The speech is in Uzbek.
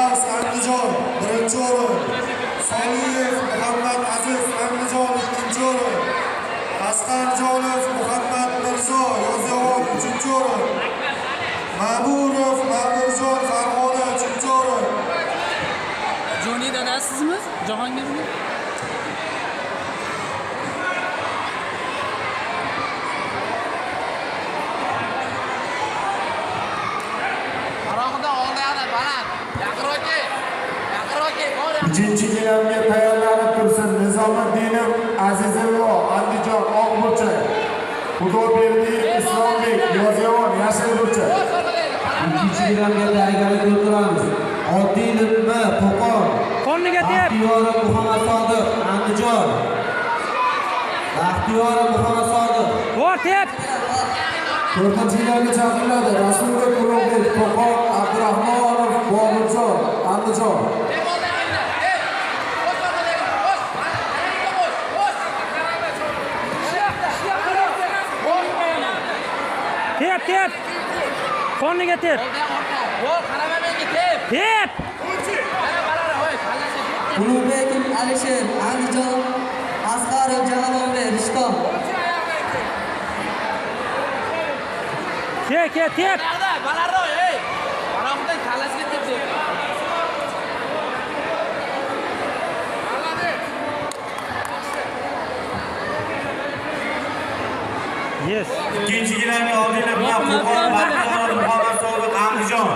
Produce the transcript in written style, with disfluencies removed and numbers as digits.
G'avs, Andijon, birinchi o'rin. Soliyev Muhammad Aziz, Andijon, ikkinchi o'rin. Asqarjonov Muhammad Mirzo, Yozyovon, uchinchi o'rin. Ma'murov Ma'murjon, Farg'ona, uchinchi o'rin. Joni dadasizmi? Jahongirmi? Alohida oldi baland. Yaqinroq kel. Yaqinroq kel. Bor. Uchinchi gilamga tayyorlanib tursin Nizomiddinov Azizullo, Andijon, oq burchak. Xudoberdiyev Islombek, Yozyovon, yashil burchak. Ikkinchi gilamga tayyorgarlik ko'rib. Odilov M. Qo'qon. Qorniga tep. Baxtiyorov Muhammad Sodiq, Andijon. Baxtiyorov Muhammad Sodiq. Bor, tep. To'rtinchi gilamga chaqiriladi Rasulov Ulug'bek, Qo'qon, Abdurahmonov Boburjon, Andijon. Tep oldi endi. Tep. Qo'sh orqaga. Qo'sh. Qo'sh. Qo'sh. Tep, tep. Qorniga tep. Oldi orqa. Bor, qarama menga, tep. Tep. Qara, qara, voy, kallasi. Ulug'bekov Alisher, Andijon, Asqarov Jalolbek, Rishton. Ke, ke, tep. Yoqda, balandroq, ey. Alohida kallasiga tep deb. Yes. Ikkinchi gilamga Odilov M. Qo'qon, Baxtiyorov Muhammad Sodiq, Andijon.